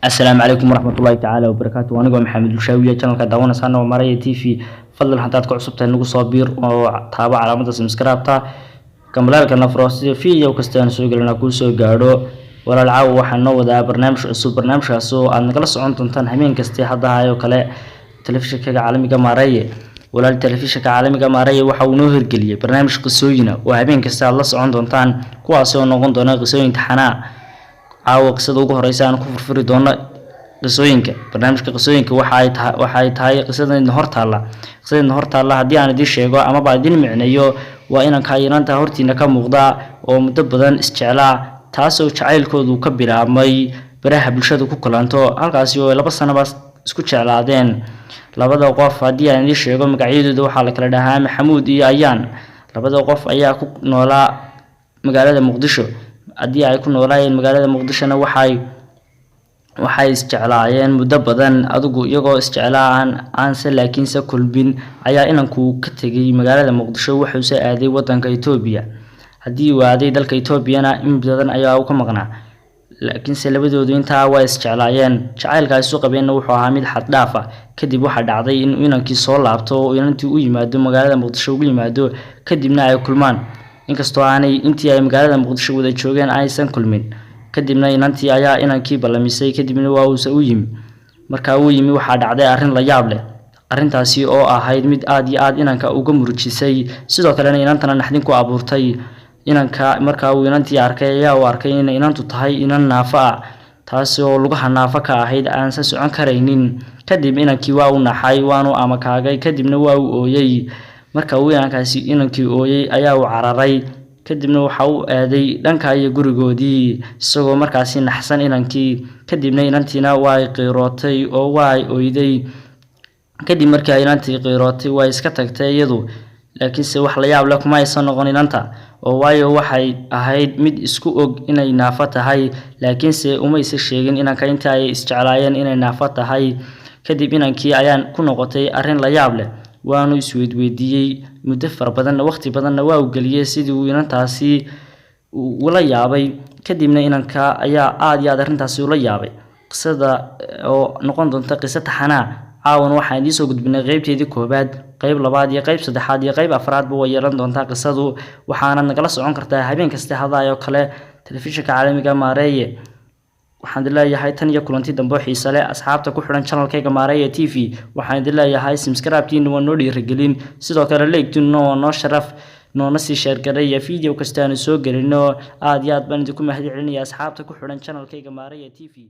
Asalaamu calaykum waraxmatullaahi tacaala wabarakaatu. Anigoo Maxamed Bulshaawiya, channelka daawanaysaana waa Maaraya TV. Fadlan haddaad ku cusubtahay, nagu soo biir oo taabo calaamada subscribe-ta, gambaleelkana furo, sida video kasta aan soo gelina kuu soo gaadho. Walaal, caawa waxaan noo wadaa barnaamij cusub, barnaamijkaas oo aad nagala socon doontaan habeen kasta haddahayo kale telefishinka caalamiga Maareeye. Walaal, telefishinka caalamiga Maareeye waxa uu noo hirgeliyey barnaamij qisooyina oo habeen kasta aad la socon doontaan, kuwaasi oo noqon doona qisooyin taxanaa. Caawa qisada ugu horeysa aan ku furfuri doono qisooyinka barnaamijka qisooyinka waxa ay tahay qisadan hor taalla. Qisadan hor taalla haddii aan idiin sheego amaba idiin micneeyo, waa inanka inanta hortiina ka muuqda oo muddo badan isjeclaa, taasoo jacaylkoodu ka bilaabmay baraha bulshada ku kulanto, halkaasi oo ay 2 sanaba isku jeclaadeen. Labada qof haddii aan idiin sheego magacyadooda, waxaa la kala dhahaa Maxamuud iyo Ayaan. Labada qof ayaa ku noolaa magaalada Muqdisho. Haddii ay ku noolaayeen magaalada Muqdishona, waxay isjeclaayeen muddo badan. Adigu iyagoo isjeclaa aan aanse laakiinse kulmin ayaa inanku ka tegay magaalada Muqdisho, wuxuuse aaday wadanka Itoobiya. Haddii uu aaday dalka Itoobiyana, in badan ayaa uu ka maqnaa, laakiinse labadoodu intaa waa isjeclaayeen. Jacaylka isu qabeenna wuxuu ahaa mid xad dhaaf ah. Kadib waxaa dhacday in inankii soo laabto oo inantii u yimaado, magaalada Muqdisho ugu yimaado, kadibna ay kulmaan, inkastoo aanay intii ay magaalada Muqdisho wada joogeen aysan kulmin. Kadibna inantii ayaa inankii ballamisay, kadibna waa uuse u yimi. Markaa uu yimi, waxaa dhacday arrin la yaab leh, arrintaasi oo ahayd mid aad iyo aad inanka uga murujisay, sidoo kalena inantana naxdin ku abuurtay. Inanka markaa uu inantii arkay ayaa uu arkay inay inantu tahay inan naafo ah, taasi oo lugaha naafo ka ahayd, aansan socon karaynin. Kadib inankii waa uu naxay, waanu amakaagay, kadibna waa uu ooyey. Marka uu inankaasi inankii ooyey ayaa uu cararay, kadibna waxa uu aaday dhanka iyo gurigoodii, isagoo markaasi naxsan inankii. Kadibna inantiina way qiirootay oo way oyday. Kadib markii ay inantii qiirootay, way iska tagtay iyadu, laakiinse wax la yaab leh kuma aysan noqon inanta, oo waayo waxay ahayd mid isku og inay naafo tahay, laakiinse umaysa sheegin inanka inta ay isjeclaayeen inay naafo tahay. Kadib inankii ayaan ku noqotay arrin la yaab leh, waanu isweydweydiiyey muddo fara badanna, waqti badanna waa uu geliyey sidii uu inantaasi ula yaabay. Kadibna inanka ayaa aad iyo aad arrintaasi ula yaabay. Qisada oo noqon doonta qiso taxanaa, caawan waxaan idiin soo gudbinay qeybteedii koowaad. Qeyb labaad iyo qeyb saddexaad iyo qeyb afraadba way yeelan doontaa qisadu, waxaana nagala socon kartaa habeen kasta hadaayo kale telefishinka caalamiga Maareeye. Waxaan idin leeyahay tan iyo kulanti dambe oo xiise leh. Asxaabta ku xidhan channelkayga Maareeye TV, waxaan idin leeyahay subscribe-tiina waa noo dhiirigelin, sidoo kale like-tiina waa noo sharaf, noona sii share gareeya video kasta aanu soo gelino. Aad iyo aad baan idinku mahad celinaya asxaabta ku xidhan channelkayga Maareeye TV.